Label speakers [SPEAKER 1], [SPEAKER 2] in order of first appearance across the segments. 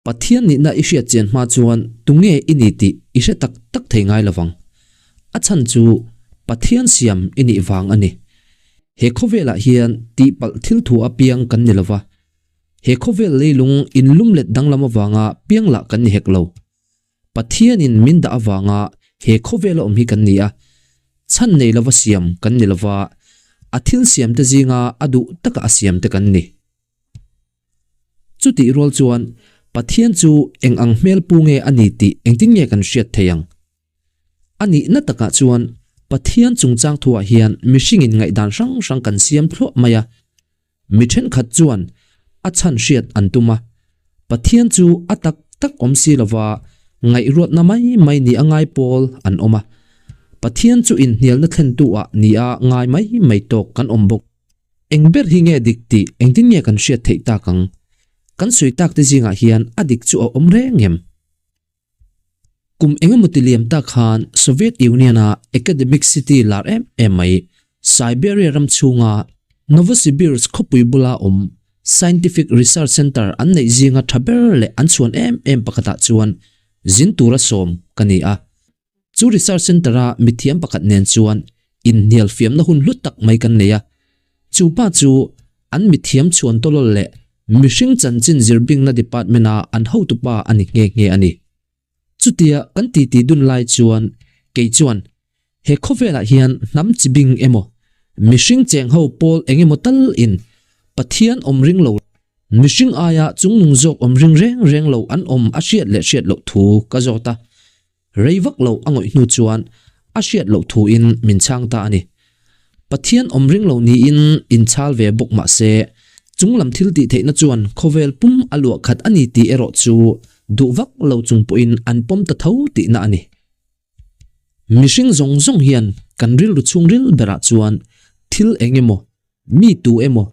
[SPEAKER 1] Pathian nihna i hriat chian hma chuan tunge i ni tih i hre tak tak thei ngai lovang. A chhan chu Pathian siam i nih vang a ni. He khawvelah hian tihpalh thil thu a piang kan ni lova, he khawvel leilung inlum let danglam avanga piang lah kan ni hek lo. Pathianin min dah avanga he khawvela awm hi kan ni a, chhan nei lova siam kan ni lova, a thil siamte zinga a duh taka a siamte kan ni. Chutih rual chuan Pathian chu eng ang hmel pu nge a ni tih engtin nge kan hriat thei ang? A nihna takah chuan Pathian chungchang thuah hian mihringin ngaihdan hrang hrang kan siam thluah mai a. Mi thenkhat chuan a chhan hriat an tum a, Pathian chu a tak tak awm si lova ngaihruatna mai mai ni a ngai pawl an awm a. Pathian chu inhnialna thlentu ah ni a ngai mai mai tawk kan awm bawk. Eng ber hi nge dik tih engtin nge kan hriat theih tak ang? Kan sawi tak te zingah hian a dik chu a awm reng em? Kum engemaw ti liam tak khan Soviet Union-a academic city lar em em mai Siberia ram chhunga Novosibirsk khawpui bula awm Scientific Research Center an neih zinga tha ber leh an chhuan em em pakhatah chuan zin tura sawm ka ni a. Chu Research Centre-a mithiam pakhat nen chuan inhnial fiamna hun hlu tak mai kan nei a. Chu pa chu an mithiam chhuan tawlawl leh mihring chanchin zirbingna department-a an hotupa a ni nghe nghe a ni. Chutia kan titi dun lai chuan kei chuan he khawvelah hian hnam chi bing emaw, mihring cheng ho pawl eng emaw tal in Pathian awm ring lo, mihring aia chungnung zawk awm ring reng reng lo an awm a hriat leh hriat loh thu ka zawt a. Rei vak lo a ngawih hnu chuan a hriat loh thuin min chhang ta a ni. Pathian awm ring lo niin inchhal ve bawk mah se, chung lam thil tih theihna chuan khawvel pum a luah khat a ni tih erawh chu duh vak lo chung pawhin an pawm ta tho tihna a ni. Mihring zawng zawng hian kan rilru chhungril berah chuan thil eng emaw, mi tu emaw,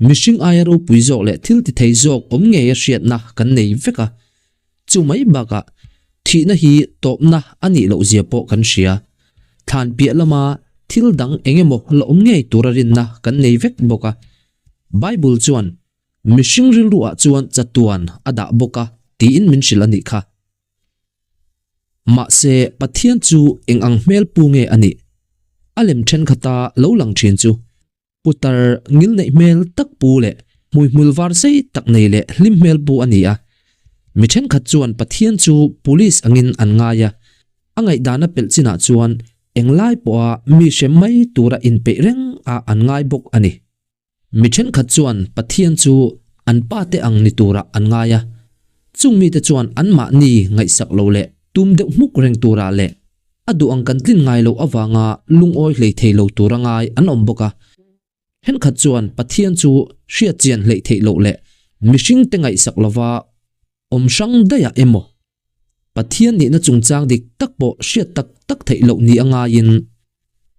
[SPEAKER 1] mihring aia ropui zawk leh thil ti thei zawk awm ngei a hriatna kan nei vek a. Chu mai bakah thihna hi tawpna a nih loh zia pawh kan hria. Thlan piah lama thil dang eng emaw la awm ngei tura rinna kan nei vek bawk a. Bible chuan mihring rilruah chuan chatuan a dah bawk a tiin min hrilh a nih kha. Mahse Pathian chu eng ang hmel pu nge a nih? A lem thenkhat a lo lang thin chu. Putar ngil neih hmel tak pu leh hmuihmul var sei tak nei leh hlim hmel pu a ni a. Mi thenkhat chuan Pathian chu police angin an ngai a, a ngaihdana pelh chinah chuan englai pawha mi hrem mai tura inpeih reng a an ngai bawk a ni. Mi thenkhat chuan Pathian chu an pa te ang ni turah an ngai a, chung mite chuan anmahni ngaihsak lo leh tum deuh hmuk reng turah leh A duh ang kan tlin ngai loh avanga lungawi hlei thei lo tura ngai an awm bawk a. Henkhat chuan Pathian chu hriat chian hleih theih loh leh mihring te ngaihsak lova awm hrang daih ah emaw, Pathian nihna chungchang dik tak pawh hriat tak tak theih loh ni a ngaiin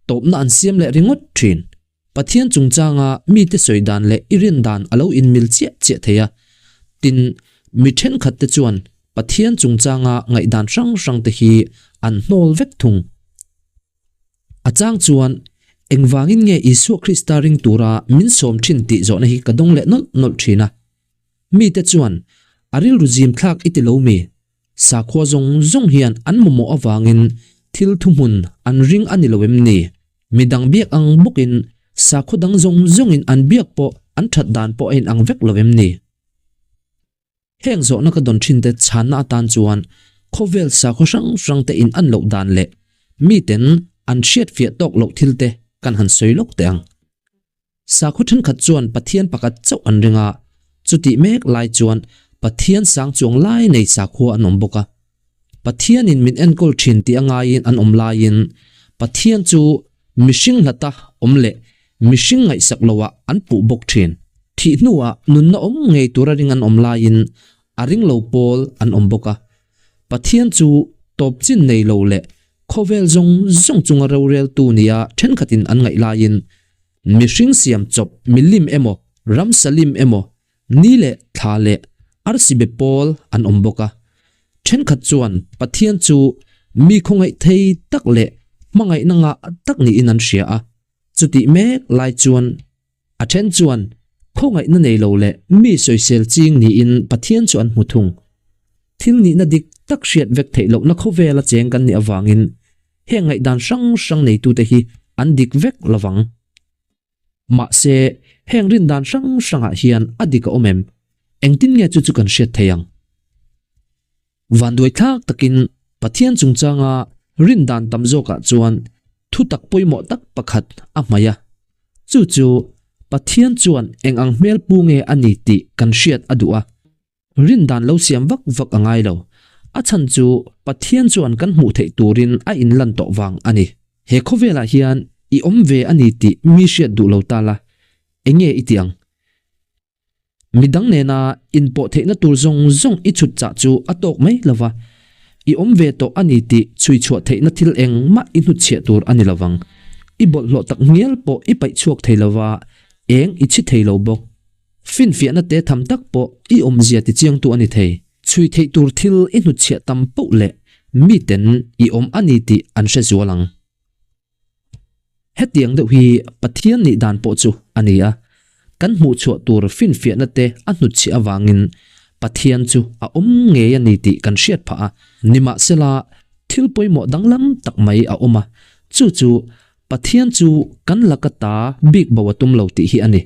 [SPEAKER 1] tawpna an siam leh ringawt thin. Pathian chungchanga mite sawi dan leh i rin dan a lo inmil chiah chiah thei a. Tin, mi thenkhat te chuan Pathian chungchanga ngaihdan hrang hrang te hi an hnawl vek thung. A chang chuan, Engvangin nge Isua Krista ring tura min sawm thin tih zawhna hi ka dawng leh nawlh nawlh thin a. Mite chuan, A rilru zim thlak i ti lo mi? Sakhua zawng zawng hian an mamawh avangin thil thuhmun an ring a ni lo em ni? Mi dang biak ang bawkin sakhua dang zawng zawngin an biak pawh an that dan pawh a inang vek lo em ni? Heng zawhna ka dawn thinte chhanna atan chuan khawvel sakhua hrang hrangte in an loh dan leh miten an hriatfiah tawk loh thilte kan han sawi lawk teh ang. Sakhaw thenkhat chuan Pathian pakhat chauh an ring a, chutih mek lai chuan Pathian sang chuang lai nei sakhua an awm bawk a. Pathianin min enkawl thin tih a ngaiin an awm laiin Pathian chu mihring hlata awm leh mihring ngaihsak loah an puh bawk thin. Thih hnuah nunna awm ngei tura ring an awm laiin a ring lo pawl an awm bawk a. Pathian chu tawp chin nei lo leh khawvel zawng zawng chunga roreltu nia thenkhatin an ngaih laiin Mihring siam chawp milim emaw, ramsa lim emaw, ni leh thla leh arsi be pawl an awm bawk a. Thenkhat chuan Pathian chu mi khawngaih thei tak leh hmangaihna ngah tak niin an hria a. Chutih mek lai chuan a then chuan khawngaihna nei lo leh mi sawisel ching niin Pathian chu an hmu thung. Thil nihna dik tak hriat vek theih lohna khawvela cheng kan nih avangin heng ngaihdan hrang hrang neitute hi an dik vek lovang. Mahse, heng rindan hrang hrangah hian a dik a awm em? Engtin nge chu chu kan hriat thei ang? Vanduaithlak takin Pathian chungchanga rindan tam zawkah chuan thutak pawimawh tak pakhat a hmaih a. Chu chu Pathian chuan eng ang hmel pu nge a ni tih kan hriat a duh a. Rindan lo siam vak vak a ngai lo. A chhan chu Pathian chuan kan hmuh theih turin a inlan tawh vang a ni. He khawvelah hian i awm ve a ni tih mi hriat duh lo ta la, eng nge i tih ang? Midang nena inpawh theihna tur zawng zawng i chhut chah chu a tawk mai lo va, i awm ve tawh a ni tih chhui chhuah theihna thil engmah i hnutchhiah tur a ni lo vang. I bawlhhlawh tak ngial pawh i paih chhuak thei lo va, eng i chhi thei lo bawk. Finfiahna te tham tak pawh i awmzia tichiangtu a ni thei. Chhui theih tur thil i hnutchhiah tam poh leh miten i awm a ni tih an hre zual ang. Hetiang deuh hi Pathian nih dan pawh chu a ni a, kan hmuhchhuah tur finfiahna te a hnutchhiah avangin Pathian chu a awm ngei a ni tih kan hriat phah a. Nimahsela, thil pawimawh danglam tak mai a awm a, chu chu Pathian chu kan laka ta bik bo a tum lo tih hi a ni.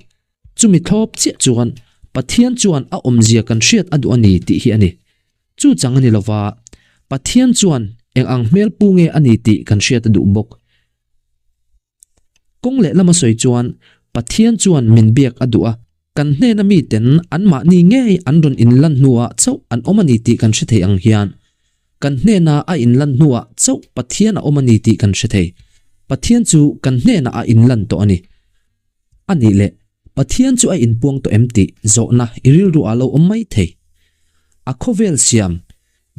[SPEAKER 1] Chumi thlawp chiah chuan Pathian chuan a awmzia kan hriat a duh a ni tih hi a ni. Chu chang a ni lova, Pathian chuan eng ang hmel pu nge a ni tih kan hriat a duh bawk. Kawng leh lama sawi chuan Pathian chuan min biak a duh a, kan hnena miten anmahni ngei an rawn inlan hnuah chauh an awm a ni tih kan hre thei ang hian kan hnena a inlan hnuah chauh Pathian a awm a ni tih kan hre thei. Pathian chu kan hnenah a inlan tawh a ni. A nih leh, Pathian chu a inpuang tawh em tih zawhna i rilru ah lo awm mai thei. A khawvel siam,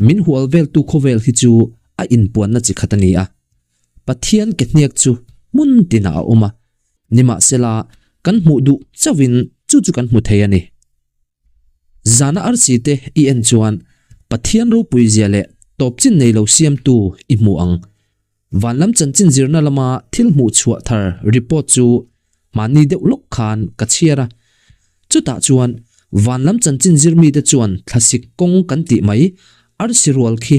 [SPEAKER 1] min hual veltu khawvel hi chu a inpuanna chi khat a ni a. Pathian ke hniak chu hmun tinah a awm a, nimahsela kan hmuh duh chauhin chu chu kan hmu thei a ni. Zana arsi te i en chuan Pathian ropui zia leh tawp chin nei lo siamtu i hmu ang. Van lam chanchin zirna lama thil hmuh chhuah thar report chu mahni deuh lawk khan ka chhiar a. Chutah chuan van lam chanchin zir mite chuan thlasik kawng kan tih mai arsi rual khi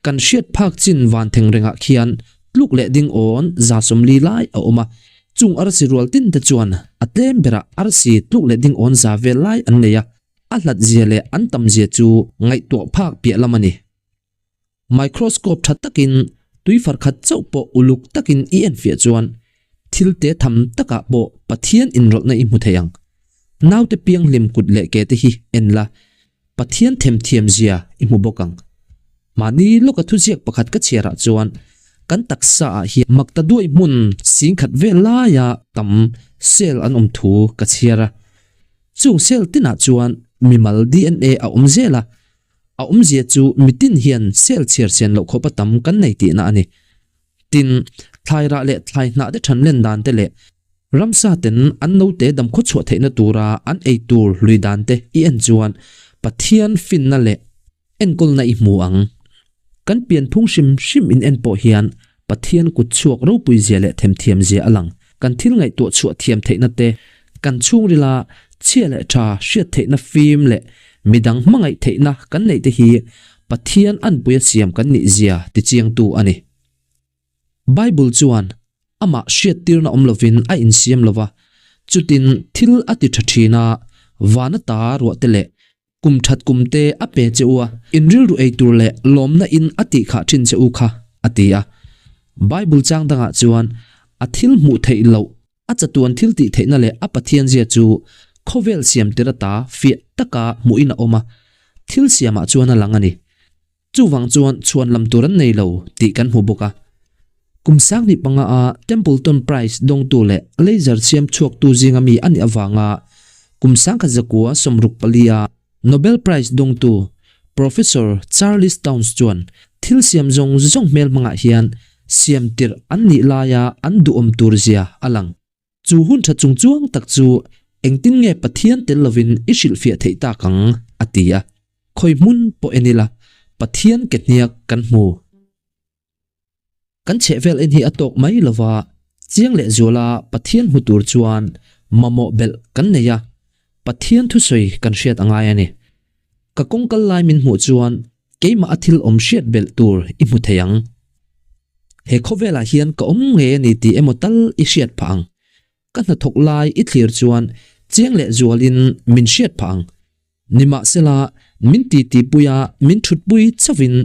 [SPEAKER 1] kan hriat phak chin van theng rengah khian tluk leh ding awn 140 lai a awm a. Chung arsi rual tin te chuan a tlem berah arsi tluk leh ding awn za vel lai an nei a, a hlat zia leh an tam zia chu ngaihtuah phak piah lam a ni. Microscope tha takin tui far khat chauh pawh uluk takin i enfiah chuan thil te tham takah pawh Pathian inrawlhna i hmu thei ang. Naute pianghlim kut leh ke te hi en la, Pathian themthiam zia i hmu bawk ang. Mahni lawka thuziak pakhat ka chhiarah chuan kan taksa ah hian makta duai hmun singkhat vel laia tam cell an awm thu ka chhiar a. Chung cell tinah chuan mimal DNA a awm zel a, A awmzia chu mitin hian cell chhiar sian loh khawpa tam kan nei tihna a ni. Tin, thlai rah leh thlai hnah te than len dan te leh ramsa ten an naute damkhaw chhuah theihna tura an ei tur hlui dan te i en chuan Pathian finna leh enkawlna i hmu ang. Kan pianphung hrim hrim in en pawh hian Pathian kut chhuak ropui zia leh themthiam zia a lang. Kan thil ngaihtuah chhuah thiam theihna te, kan chhungrila chhia leh tha hriat theihna fim leh midang hmangaih theihna kan neih te hi Pathian anpuia siam kan nih zia tichiangtu a ni. Bible chuan amah hriattirna awm lovin a insiam lova, chutin thil a ti tha thin a, vana ta ruah te leh Kum that kum te a pe che u a, in rilru ei tur leh lawmna in a tih khah thin che u kha, a ti a. Bible chang dangah chuan a thil hmuh theih loh, a chatuan thil tih theihna leh a Pathian zia chu khawvel siam tir ata fiah taka hmuhin a awm a, thil siamah chuan a lang a ni. Chuvang chuan chhuan lam tur an nei lo tih kan hmu bawk a. Kum sanghnih panga a Templeton Prize dawngtu leh laser siam chhuaktu zinga mi a nih avanga kum 1964 a Nobel Prize dawngtu Professor Charles Townes chuan thil siam zawng zawng hmel hmangah hian siam tirh an nih laia an duhawm tur zia a lang. Chu hun tha chung chuang tak chu engtin nge Pathian tel lovin i hrilhfiah theih tak ang? a ti a. Khawi hmun pawh en ila, Pathian ke hniak kan hmu. Kan chhehvel en hi a tawk mai lova, chiang leh zuala Pathian hmu tur chuan mamawh belh kan nei a, Pathian thusawi kan hriat a ngai a ni. Ka kawng kal lai min hmuh chuan. Keimah a thil awm hriat belh tur i hmu thei ang. He khawvelah hian ka awm ngei a ni tih emaw tal i hriat phah ang. Ka hnathawk lai i thlir chuan chiang leh zualin min hriat phah ang. Nimahsela, min titi pui a, min thutpui chauhin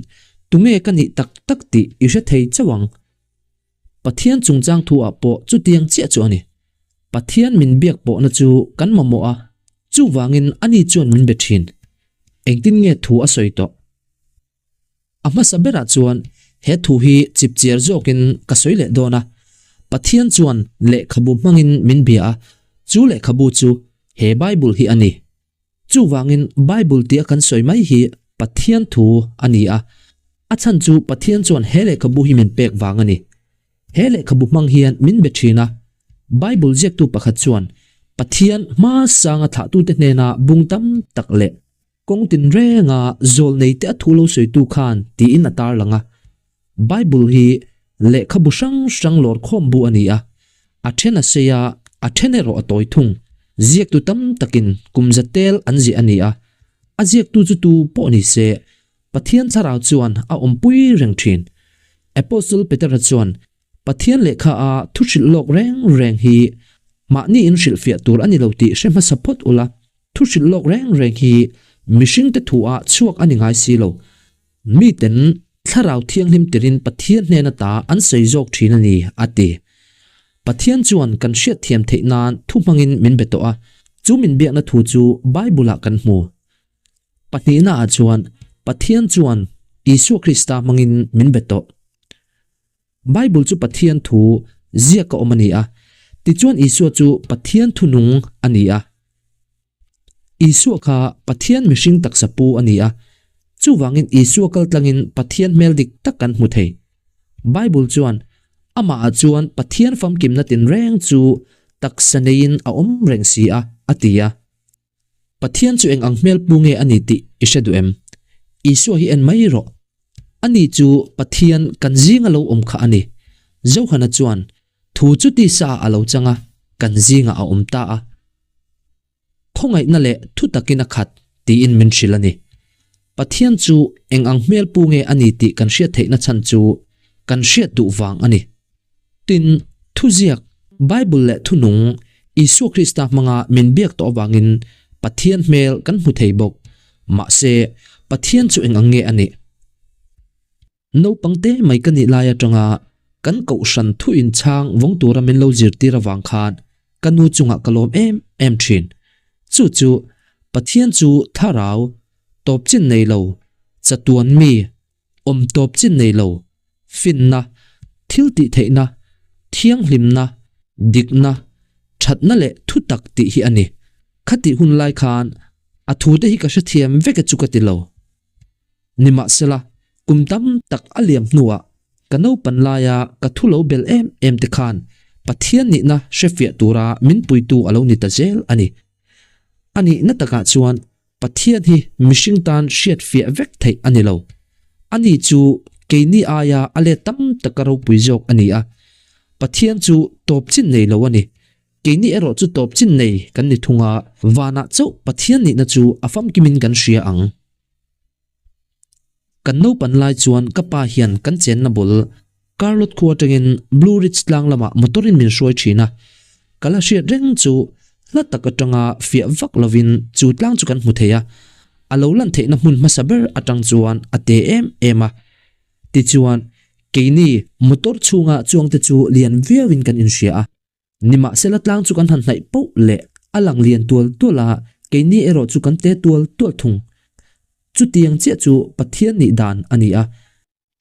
[SPEAKER 1] tunge ka nih tak tak tih i hre thei chauh ang. Pathian chungchang thu ah pawh chutiang chiah chu a ni. Pathian min biak pawhna chu kan mamawh a, chuvangin ani chuan min be thin. Engtin nge thu a sawi tawh? A hmasa berah chuan he thu hi chipchiar zawkin ka sawi leh dawn a. Pathian chuan lehkhabu hmangin min bia a, chu lehkhabu chu he Bible hi a ni. Chuvangin Bible tia kan sawi mai hi Pathian thu a ni a, a chhan chu Pathian chuan he lehkhabu hi min pek vang a ni. He lehkhabu hmang hian min be thin a. Bible ziaktu pakhat chuan Pathian hma sanga thlahtute hnena bung tam tak leh kawng tinrenga zawl neite a thu lo sawitu khan tiin a tarlang a. Bible hi lehkhabu hrang hrang lawr khawm bu a ni a, a then a sei a, a then erawh a tawi thung. Ziaktu tam takin kum za tel an ziah a ni a, a ziaktu chu tu pawh ni se, Pathian thlarau chuan a awmpui reng thin. Apostle Petera chuan Pathian lehkha a thu hrilh lawk reng reng hi mahni in hrilhfiah tur a ni lo tih hre hmasa phawt ula, thu hrilh lawk reng reng hi mihringte thu ah chhuak a ni ngai si lo. Miten Thlarau Thianghlim tirin Pathian hnen ata an sawi zawk thin a ni, a ti. Pathian chuan kan hriatthiam theih nan thu hmangin min be tawh a, chu min biakna thu chu Bible-ah kan hmu. Pahnihnaah chuan Pathian chuan Isua Krista hmangin min be tawh. Bible chu Pathian thu ziaka awm a ni a, tichuan Isua chu Pathian thu nung a ni a. Isua kha Pathian mihring taksa pu a ni a, chuvangin Isua kal tlangin Pathian hmel dik tak kan hmu thei. Bible chuan amahah chuan Pathian famkimna tinreng chu taksa neiin a awm reng si a, a ti a. Pathian chu eng ang hmel pu nge a ni tih i hre duh em? Isua hi en mai rawh. Ani chu Pathian kan zinga lo awm kha a ni. Johana chuan thu chu tisa ah a lo chang a, kan zingah a awm ta a. Khawngaihna leh thu takin a khat tiin min hrilh a ni. Pathian chu eng ang hmel pu nge a ni tih kan hriat theihna chhan chu kan hriat duh vang a ni. Tin, thuziak, Bible leh thunung, Isua Krista hmanga min biak tawh avangin Pathian hmel kan hmu thei bawk. Mahse, Pathian chu eng ang nge a nih? Naupang te mai ka nih lai atanga kan kohhran thu inchhang vawng tura min lo zirtir avang khan ka nu chungah ka lawm em em thin. Chu chu Pathian chu thlarau, tawp chin nei lo, chatuan mi, awm tawp chin nei lo, finna, thil tih theihna, thianghlimna, dikna, thatna leh thutak tih hi a ni. Khatih hun lai khan a thute hi ka hrethiam vek e chu ka ti lo. Nimahsela, kum tam tak a liam hnuah ka naupan laia ka thu lo bel em em te khan Pathian nihna hrefiah tura min puitu a lo ni ta zel a ni. A nihna takah chuan Pathian hi mihring tan hriatfiah vek theih a ni lo. Ani chu keini aia a let tam taka ropui zawk a ni a. Pathian chu tawp chin nei lo a ni. Keini erawh chu tawp chin nei kan ni thung a, vanah chauh Pathian nihna chu a famkimin kan hria ang. Kan naupan lai chuan ka pa hian kan chenna bul Carlot khua atangin Blue Ridge tlang lamah motor in min hruai thin a, ka la hriat reng chu hla tak atanga fiah vak lovin chu tlang chu kan hmu thei a, a lo lan theihna hmun hmasa ber atang chuan a te em em a. Tichuan, keini motor chhunga chuangte chu lian viauin kan inhria a. Nimahsela tlang chu kan han hnaih poh leh a lang lian tual tual a, keini erawh chu kan te tual tual thung. Chutiang chiah chu Pathian nih dan a ni a.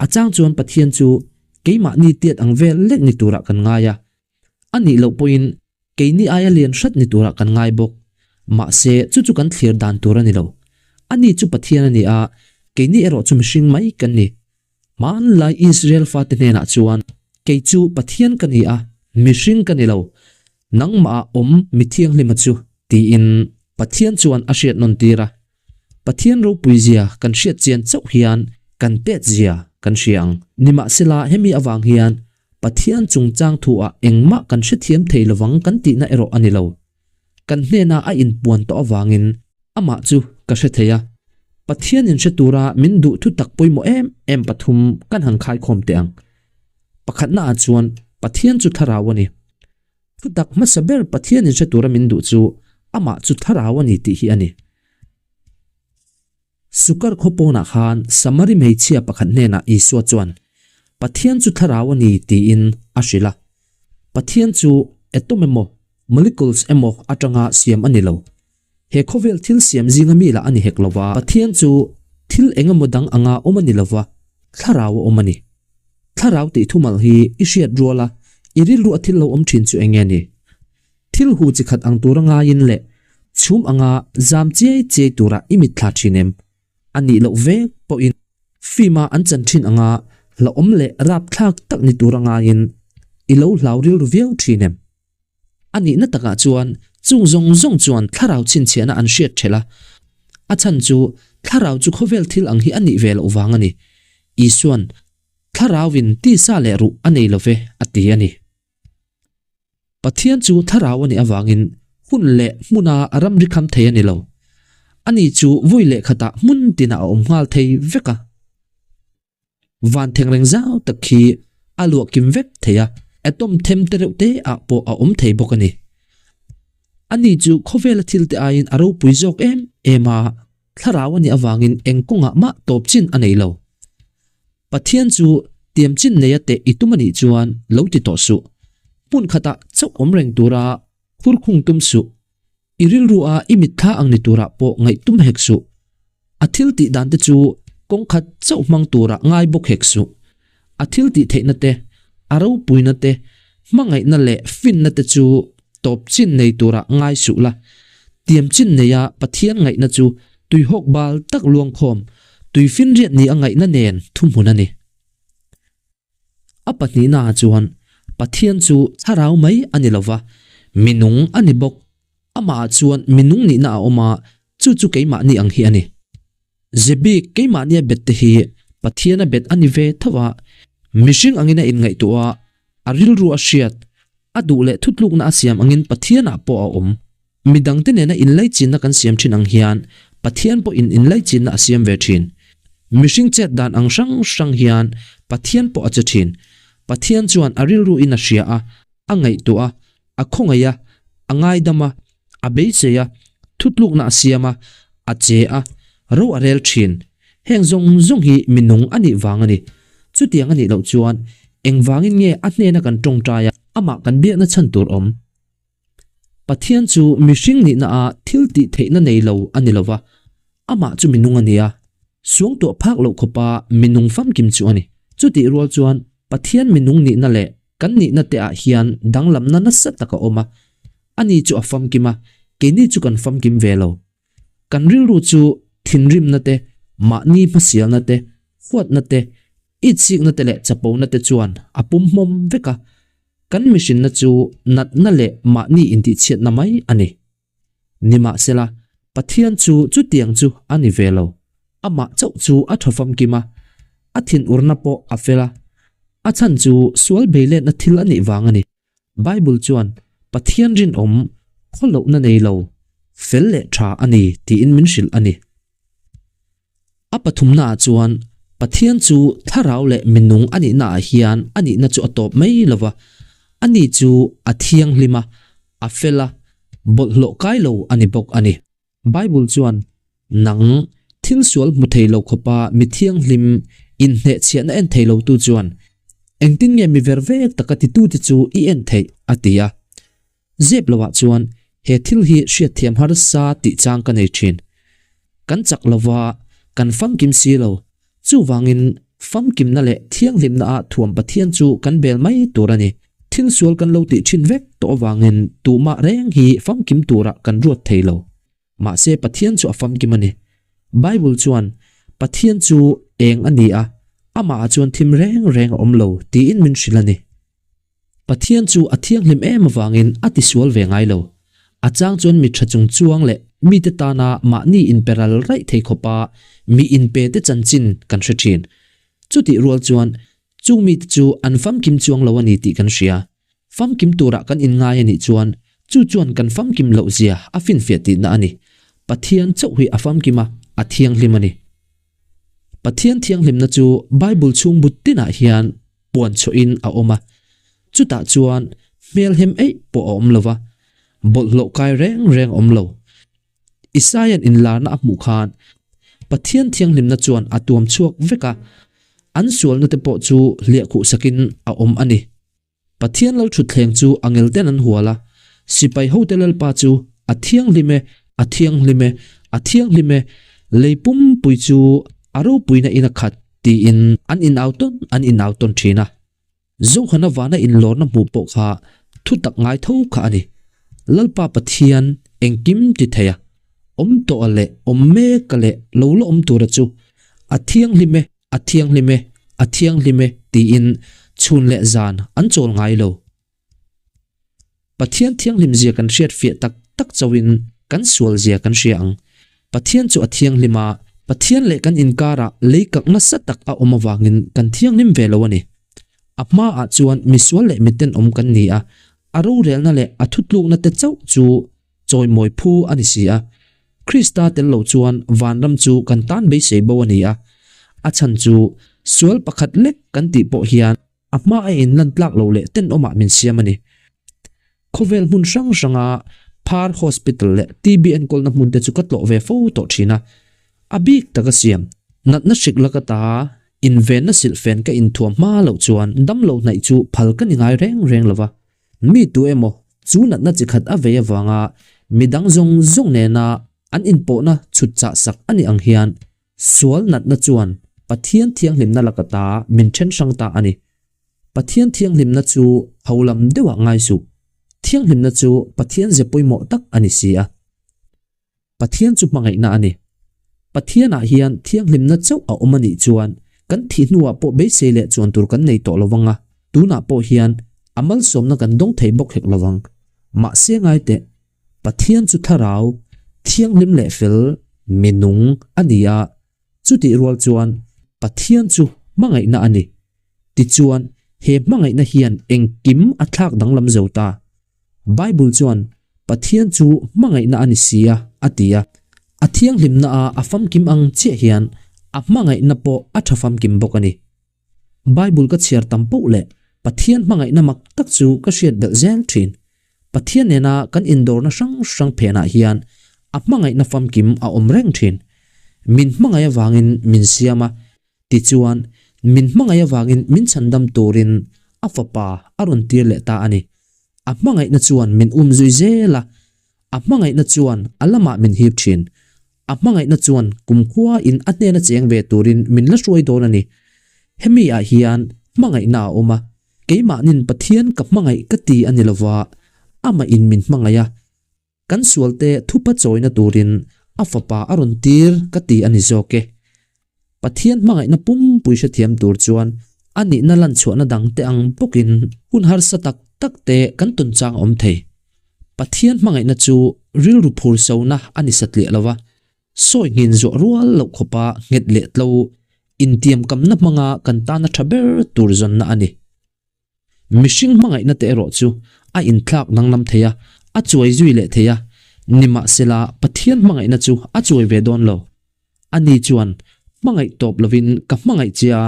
[SPEAKER 1] A chang chuan Pathian chu keimahni tiat ang vel lek ni turah kan ngai a. A nih loh pawhin keini aia lian hrat ni turah kan ngai bawk. Mahse chu chu kan thlir dan tur a ni lo. Ani chu Pathian a ni a, keini erawh chu mihring mai kan ni. Hmanlai Israel fate hnenah chuan, Kei chu Pathian ka ni a, mihring ka ni lo, nangmahah awm mi thianghlima chu, tiin Pathian chuan a hriat nawn tir a. Pathian ropuizia kan hriat chian chauh hian kan tet zia kan hria ang. Nimahsela hemi avang hian Pathian chungchang thuah engmah kan hrethiam thei lovang kan tihna erawh a ni lo. Kan hnena a inpuan tawh avangin amah chu ka hre thei a. Pathian in hre tura min duh thutak pawimawh em em pathum kan han khaikhawm teh ang. Pakhatnaah chuan Pathian chu thlarau a ni. Thutak hmasa ber Pathian in hre tura min duh chu amah chu thlarau a ni tih hi a ni. Sukar khaw pawnah khan Samari hmeichhia pakhat hnenah Isua chuan, Pathian chu thlarau a ni tiin a hrilh a. Pathian chu atom emaw, molecules emaw atanga siam a ni lo. He khawvel thil siam zinga mi lah a ni hek lo va. Pathian chu thil eng emaw dang anga awm a ni lo va, thlarau a awm a ni. Thlarau tih thumal hi i hriat ruala i rilru a thil lo awm thin chu eng nge ni? Thil hu chi khat ang tura ngaiin leh chhum anga zam chiai chiai tura i mitthla thin em? A nih loh vek pawhin film-a an chan thin anga hlauhawm leh rapthlak tak ni tura ngaiin i lo hlau rilru viau thin em? A nihna takah chuan chung zawng zawng chuan thlarau chhinchhiahna an hriat thelh a, a chhan chu thlarau chu khawvel thil ang hi a nih ve loh vang a ni. Isuan, Thlarauin tisa leh ruh a nei lo ve, a ti a ni. Pathian chu thlarau a nih avangin hun leh hmuna ramri kham thei a ni lo. Ani chu vawi leh khatah hmun tinah a awm nghal thei vek a. Van thengreng zau tak khi a luah kim vek thei a, atom them te reuh te ah pawh a awm thei bawk a ni. Ani chu khawvela thil te aiin a ropui zawk em em a, thlarau a nih avangin eng kawngah mah tawp chin a nei lo. Pathian chu tiam chin neia teh i tum a nih chuan lo ti tawh suh. Hmun khatah chauh awm reng tura khur khung tum suh. I rilru a i mitthla ang ni turah pawh ngaih tum hek suh. A thil tih dan te chu kawng khat chauh hmang turah ngai bawk hek suh. A thil tih theihna te, a ropuina te, hmangaihna leh finna te chu tawp chin nei turah ngai suh la. Tiam chin neia Pathian ngaihna chu tuihawk bal tak luangkhawm, tuifinriat ni a ngaihna nen thuhmun a ni. A pahnihnaah chuan Pathian chu thlarau mai a ni lo va, minung a ni bawk. Amahah chuan minung nihna a awm a, chu chu keimahni ang hi a ni. Ze bik keimahnia bet te hi Pathiana bet a ni ve tho a, mihring angin a inngaihtuah a, a rilru a hriat, a duh leh thutlukna a siam angin Pathianah pawh a awm. Midangte nena inlaichinna kan siam thin ang hian Pathian pawhin inlaichinna a siam ve thin. Mihring chet dan ang hrang hrang hian Pathian pawh a che thin. Pathian chuan a rilruin a hria a, a ngaihtuah a, a khawngaih a, a ngaidam a, a beisei a, thutlukna a siam a, a che a, ro a rel thin. Heng zawng zawng hi mi nung a nih vang a ni. Chutiang a nih loh chuan engvangin nge a hnena kan tawngtai a, amah kan biakna chhan tur awm? Pathian chu mihring nihna a thil tih theihna nei lo a ni lo va, amah chu minung a ni a, suangtuah phak loh khawpa minung famkim chu a ni. Chutih rual chuan Pathian minung nihna leh kan nihna te ah hian danglamna nasa tak a awm a, ani chu a famkim a, keini chu kan famkim ve lo. Kan rilru chu thinrimna te, mahni hmasialna te, huatna te, itsikna te leh chapona te chuan a pumhmawm vek a, Kan mihrinna chu natna leh mahni intihchhiatna mai a ni. Nimahsela, Pathian chu chutiang chu a ni ve lo. Amah chauh chu a tha famkim a, a thinurna pawh a fel a. A chhan chu sual beiletna thil a nih vang a ni. Bible chuan Pathian rinawm khawlohna nei lo, fel leh tha a ni tiin min hrilh a ni. A pathumnaah chuan Pathian chu thlarau leh minung a nihnaah hian a nihna chu a tawp mai lo va, ani chu a thianghlim a, a fel a, bawlhhlawh kai lo a ni bawk a ni. Bible chuan, Nang, thil sual hmu thei lo khawpa mi thianghlim, inhnehchhiahna en thei lotu chuan, engtin nge mi ver vek taka titute chu i en theih? a ti a. Zep loah chuan he thil hi hriatthiam harsa tih chang ka nei thin. Kan chak lova, kan famkim si lo. Chuvangin famkimna leh thianghlimna ah thuam Pathian chu kan bel mai tur a ni. Thil sual kan lo tih thin vek tawh avangin tumah reng hi famkim turah kan ruat thei lo. Mahse Pathian chu a famkim a ni. Bible chuan Pathian chu eng a ni a, amahah chuan thim reng reng a awm lo tiin min hrilh a ni. Pathian chu a thianghlim em avangin a tisual ve ngai lo. A chang chuan mi tha chung chuang leh mite tana mahni inpe ral raih thei khawpa mi inpe te chanchin kan hre thin. Chutih rual chuan chung mite chu an famkim chuang lo a ni tih kan hria. Famkim turah kan inngai a nih chuan chu chuan kan famkim loh zia a finfiah tihna a ni. Pathian chauh hi a famkim a. A thianghlim a ni. Pathian thianghlimna chu Bible chhung but tinah hian puan chhuahin a awm a, chutah chuan hmelhem eih pawh a awm lo va, bawlhhlawh kai reng reng a awm lo. Isaia'n inlarna a hmuh khan Pathian thianghlimna chuan a tuam chhuak vek a, an sualna te pawh chu hliahkhuh sakin a awm a ni. Pathian lalthutthleng chu a ngelten an hual a, sipai hote Lalpa chu a thianghlim e, a thianghlim e, a thianghlim e, lei pumpui chu a ropuina in a khat tiin an inau tawn an inau tawn thin a. Zohana vana inlawrna hmuh pawh kha thutak ngai tho kha a ni. Lalpa Pathian engkim ti thei a, awm tawh a leh awm mek a leh lo la awm tura chu a thianghlim e, a thianghlim e, a thianghlim e tiin chhun leh zan an chawl ngai lo. Pathian thianghlim zia kan hriat fiah tak tak chauhin kan sual zia kan hria ang. Pathian chu a thianghlim a, Pathian leh kan inkarah lei kak nasa tak a awm avangin kan thianghlim ve lo a ni. A hmaah chuan misual leh mitenawm kan ni a, a rorelna leh a thutlukna te chauh chu chawimawi phu a ni si a. Krista tel lo chuan vanram chu kan tan beisei bo a ni a, a chhan chu sual pakhat lek kan tih pawh hian a hma a inlan tlak loh leh tenawmah min siam a ni. Khawvel hmun hrang hranga Phar Hospital leh TB enkawlna hmun te chu ka tlawh ve fo tawh thin a. A bik taka siam, natna hrik laka ta invenna silhfen ka inthuam hma loh chuan damlo hnaih chu phal ka ni ngai reng reng lo va. Mi tu emaw chu natna chi khat a vei avanga midang zawng zawng nena an inpawhna chhut chah sak a nih ang hian sual natna chuan Pathian thianghlimna laka ta min then hrang ta a ni. Pathian thianghlimna chu holam deuhah ngai suh. Thianghlimna chu Pathian ze pawimawh tak a ni si a. Pathian chu hmangaihna a ni. Pathianah hian thianghlimna chauh a awm a nih chuan kan thih hnuah pawh beisei leh chuan tur kan nei tawh lo vang a, tunah pawh hian a malsawmna kan dawng thei bawk hek lo vang. Mahse ngai teh, Pathian chu thlarau, thianghlim leh fel, mi nung a ni a, chutih rual chuan Pathian chu hmangaihna a ni. Tichuan, he hmangaihna hian engkim a thlak danglam zo ta. Bible chuan, Pathian chu hmangaihna a ni si a, a ti a. A thianghlimna a a famkim ang chiah hian a hmangaihna pawh a tha famkim bawk a ni. Bible ka chhiar tam poh leh Pathian hmangaihna mak tak chu ka hriat belh zel thin. Pathian nena kan indawrna hrang hrang phenah hian a hmangaihna famkim a awm reng thin. Min hmangaih avangin min siam a, Tichuan, min hmangaih avangin min chhandam turin a fapa a rawn tir leh ta a ni. A hmangaihna chuan min um zui zel a, a hmangaihna chuan a lamah min hip thin. A hmangaihna chuan kumkhua in a hnena cheng ve turin min la hruai dawn a ni. Hemi ah hian hmangaihna a awm a, keimahnin Pathian ka hmangaih ka ti a ni lova, amah in min hmangaih a, Kan sualte thupa chawina turin a fapa a rawn tir ka ti a ni zawk e. Pathian hmangaihna pumpui hrethiam tur chuan a nihna lanchhuahna dangte ang bawkin hun harsa tak tak te kan tawn chang a awm thei. Pathian hmangaihna chu rilru phur sona a ni satliah lo va, sawi nghin zuah rual loh khawpa nghet leh tlo intiamkamna hmanga kan tana tha ber tur zawnna a ni. Mihring hmangaihna te erawh chu a inthlak danglam thei a, a chuai zui leh thei a, nimahsela Pathian hmangaihna chu a chuai ve dawn lo. Ani chuan, Hmangaih tawp lovin ka hmangaih che a,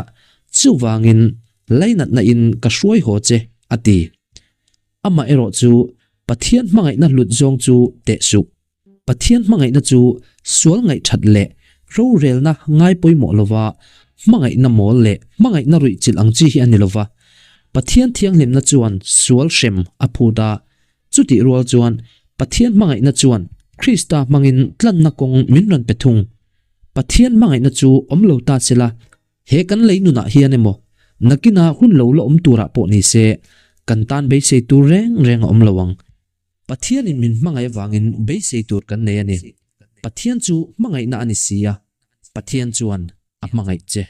[SPEAKER 1] chuvangin lainatna in ka hruai haw che, a ti. Amah erawh chu Pathian hmangaihna hlut zawng chu teh suh. Pathian hmangaihna chu sual ngaihthat leh rorelna ngai pawimawh lova hmangaihna mawl leh hmangaihna ruihchilh ang chi hi a ni lova. Pathian thianghlimna chuan sual hrem a phut a, chutih rual chuan Pathian hmangaihna chuan Krista hmangin tlanna kawng min rawn pe thung. Pathian hmangaihna chu awm lo ta sela, he kan lei nunah hian emaw, nakina hun lo la awm turah pawh ni se, kan tan beisei tur reng reng a awm lo ang. Pathianin min hmangaih avangin beisei tur kan nei a ni. Pathian chu hmangaihna a ni si a, Pathian chuan a hmangaih che.